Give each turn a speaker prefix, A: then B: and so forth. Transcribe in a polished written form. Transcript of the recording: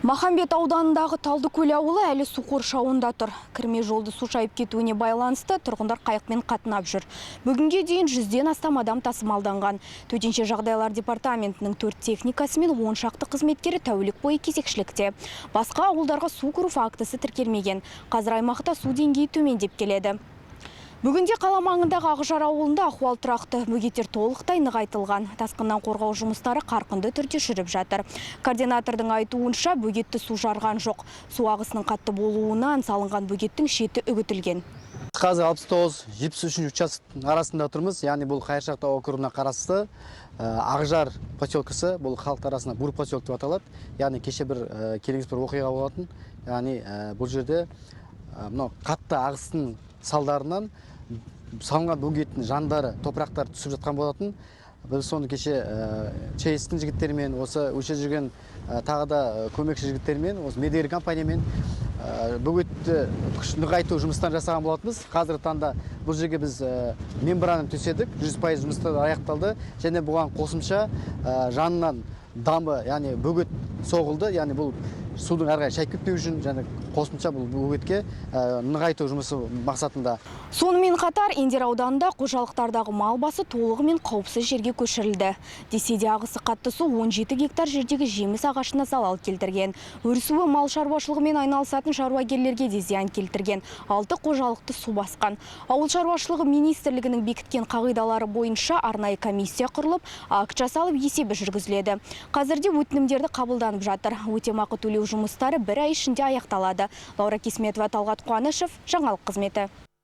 A: Махамбет ауданындағы Талдыкөл ауылы әлі су қоршауында тұр. Кірме жолды су шайып кетуіне байланысты тұрғындар қайықпен қатынап жүр. Бүгінге дейін 100-ден астам адам тасымалданған. Төтенше жағдайлар департаментінің 4 техникасы мен 10 шақты қызметкері тәулік бойы кезекшілікте. Басқа ауылдарға су кіру фактісі тіркелмеген. Қазір аймақта су деңгейі төмендеп келеді. Бүгінде қала маңындағы Ақжар ауылында ахуал тұрақты. Бөгеттер толықтай нығайтылған. Тасқыннан қорғау жұмыстары қарқынды түрде жүріп жатыр. Координатордың айтуынша, бөгетті су жарған жоқ. Су ағысының қатты болуынан салынған бөгеттің шеті үгітілген.
B: Қазір 69-73 участоктың арасында тұрмыз. Яғни бұл Қайыршақты округына қарасты Ақжар поселкесі, бұл халық арасында Бур поселок деп аталады. Яғни кеше бір келеңсіз бір оқиға болатын. Яғни бұл жерде мынау қатты ағыстың салдарынан салынған бөгеттің жандары, топырақтар түсіп жатқан болатын. Біз соны кеше ЧС-тің жігіттерімен, осы өше жүрген тағы да көмекші жігіттермен, осы мердігер компаниямен бөгетті нығайту жұмыстарын жасаған болатынбыз. Қазіргі таңда бұл жерге біз мембрананы төседік, 100% жұмыстар аяқталды және бұған қосымша жанынан дамба, яғни бөгет соғылды, яғни бұл судың әрі қарай шайып кетпеу үшін және қосымша бұл бөгетке нығайту жұмысы мақсатында.
A: Сонымен қатар Индер ауданында қожалықтардағы мал басы толығымен қауіпсіз жерге көшірілді. Десе де ағысы қатты су 17 гектар жердегі жеміс ағашына залал келтірген. Өрісуі мал шаруашылығымен айналысатын шаруагерлерге де зиян келтірген. 6 қожалықты су басқан. Ауыл шаруашылығы министрлігінің бекіткен қағидалары бойынша арнайы комиссия құрылып, акт жасалып, есебі жүргізіледі. Қазірде өтінімдерді қабылданып жатыр. Өтемақы төлеу жұмыстары бір ай ішінде аяқталады. Лаура Кисметова, Талғат Қуанышев, жаңалық қызметі.